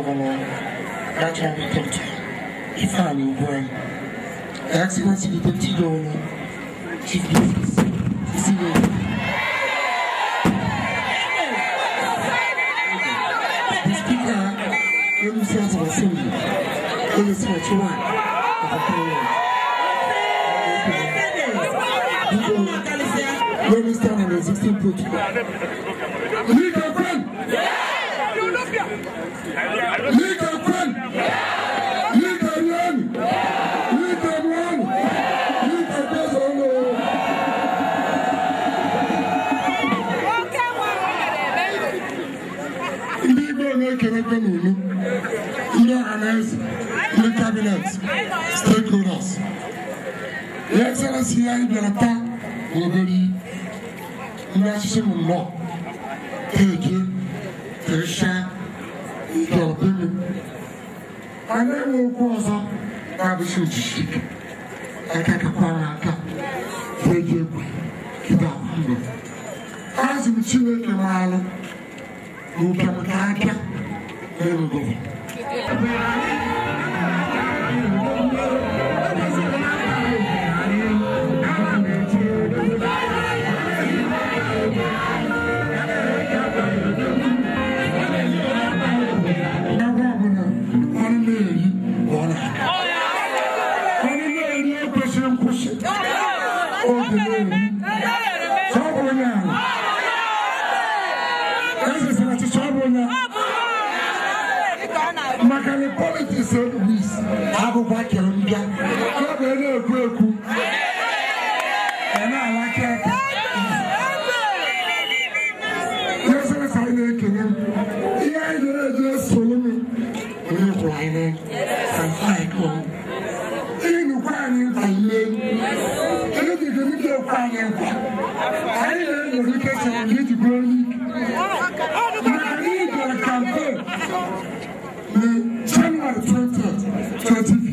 Governor, Right Honorable Dr. Ifeanyi Ugwuanyi, Excellency the Deputy Governor, Chief Justice, Cecilia. The Speaker, Enugu House of Assembly, Ellis One of Parliament. Let me stand on the existing protocol. The cabinet, stakeholders. The Excellency I Belata will be national law. Take I never was up. I was I can't as we chill in Ireland, who can January 20th, 2015.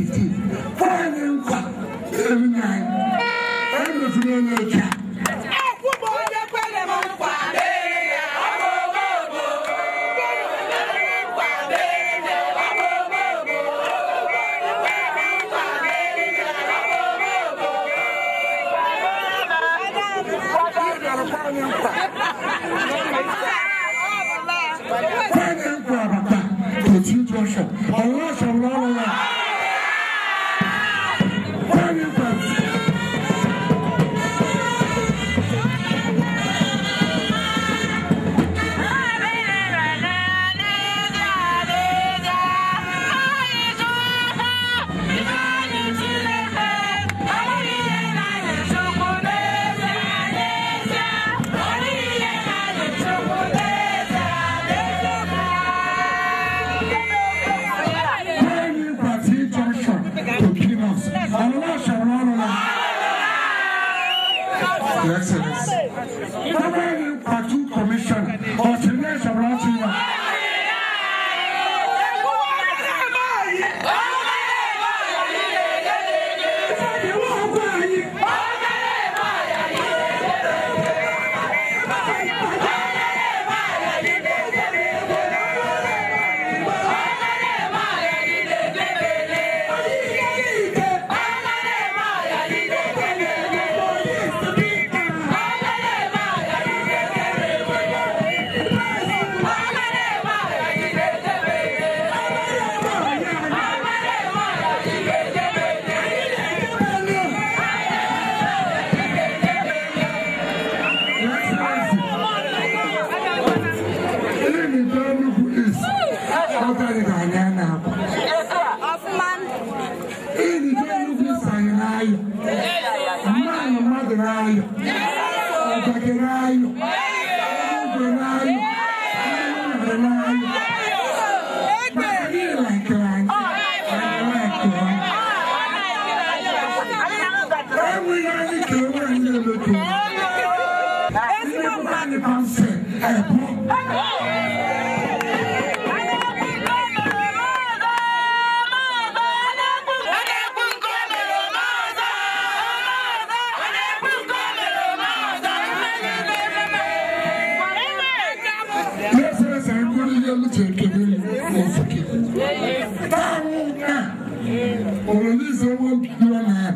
Release 1 billion naira.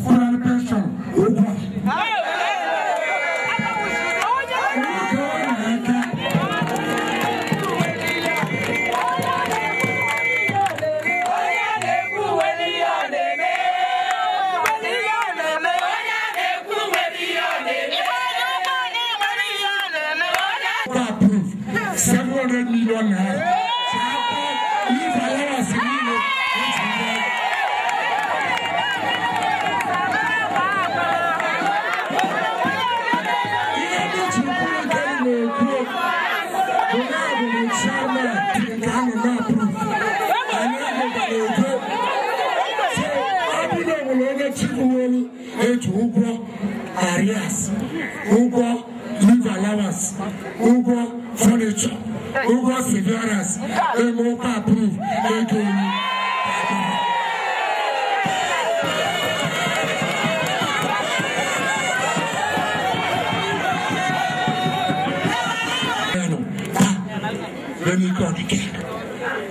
Salary pension ụgwọ. Approve 700 million naira. Arias, ụgwọ leave allowance, ụgwọ furniture, ụgwọ severance, eme ụkwa approve ego olu.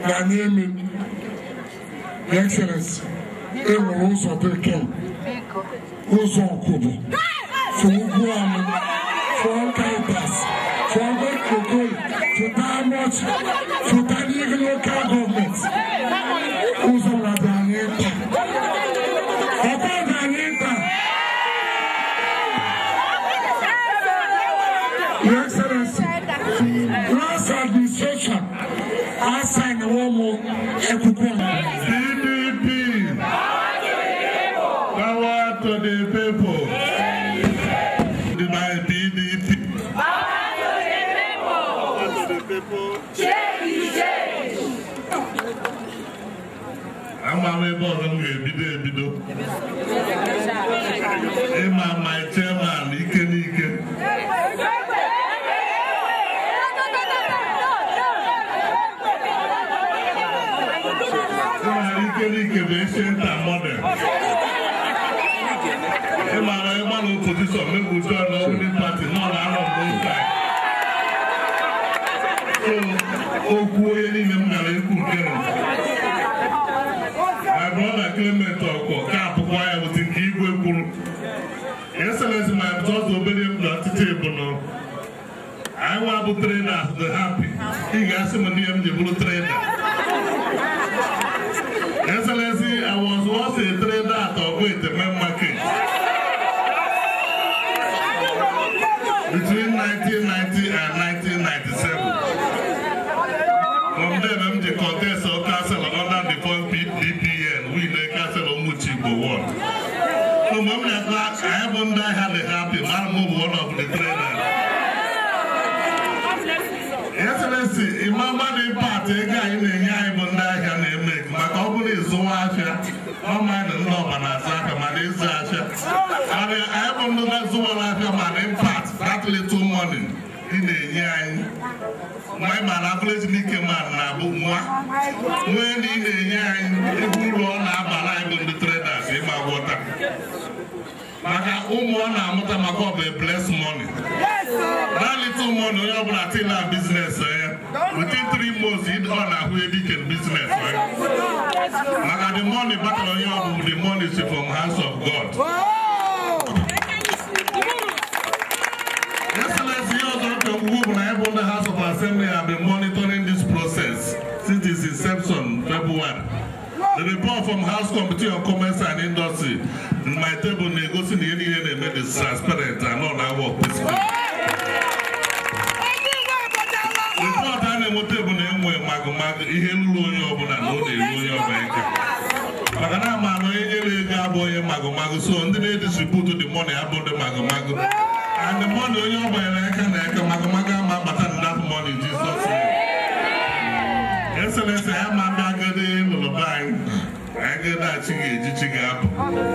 Na n'eme, Your Excellency, enwere ụzọ dị ike, ụzọ ọkwụbụ, for Ugwuamu, for Caritas, for Okokoi, for Diamond, for Taniga local government. Ụzọ na-adị anyị nta. Ọkwa dị anyị nta. Your Excellency, last administration, I signed one more akwụkwọ. PDP, power to the people. My PDP. Power to the people. Power to the people. Change, change. Ama m ebe ọzọ m ga-ebido ebido. Ịma my chairman ike n'ike. Ịma ike n'ike bụ ancient and modern. Ịma na ịma na opposition make we join the ruling party nọ na anọ both sides. So okwu onye niile m gara ekwu nke nọ. My brother Clement Ọkọ ka apụkwa ya bụ nke igwe kwuru. Excellency, my just obere m na ọchịchị bụ nọ. Anyị nwa bụ trainers dị happy. Ị ga-asị m na ihe m ji bụrụ trainer. Excellency, I was once a trader at Ogbete Main Market. Between 1990 and 1997. From then, I'm the contest of council under the first PDPN, we the council of Muchibo won. So, Mom, I haven't had a happy man move one of the trainers. Excellency, Imama the party, guy in the Yabunda can make my company is so afia. Oh, my no, man, my is Asha. I haven't known so afia, my impact, that little money in the year. My man, average Nicky man, Nabu, when in the year, who run our the traders in my water. Maka ụmụ ọ na-amụta maka ọ bụ bless money. That little money onye ọbụla tila business ya. Within 3 months, ọ na-ahụ ebe business ya. Maka the money batara onye ọbụla, the money is from hands of God. Excellency, ọzọ nke ugwu bụ na ebe ndị House of Assembly have been monitoring this process since its inception February. The report from House Committee on Commerce and Industry in my table negotiating and made it transparent and all that work peacefully. Report and the table name mago ihe lụrụ onye ọbụla na ọ na-eru onye ọbụla ike. Maka na ama na onye nyere ego abụ onye mago so ndị na-edistribute the money abụ ndị mago. And the money onye ọbụla na-eke na eke mago ama abata na that money Jesus name. Excellency, I'm a lụrụ be anyị. Anyị ga-edachi ga-ejichi ga-apụ.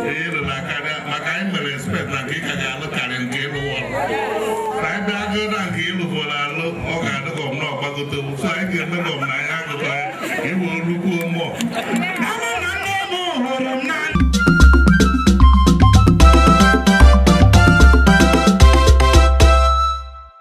Ihe ịlụ na karịa maka anyị mere expect na nke ị ka ga-alụ karịa nke ịlụ ọrụ. Na anyị bịa agụụ na nke ịlụ fọrọ alụ, ọ ga-adị ka ọmụna ọgbagote. So anyị ga-eme ka ọmụna anyị agụkọ ya ka e wee rukwuo mmụọ.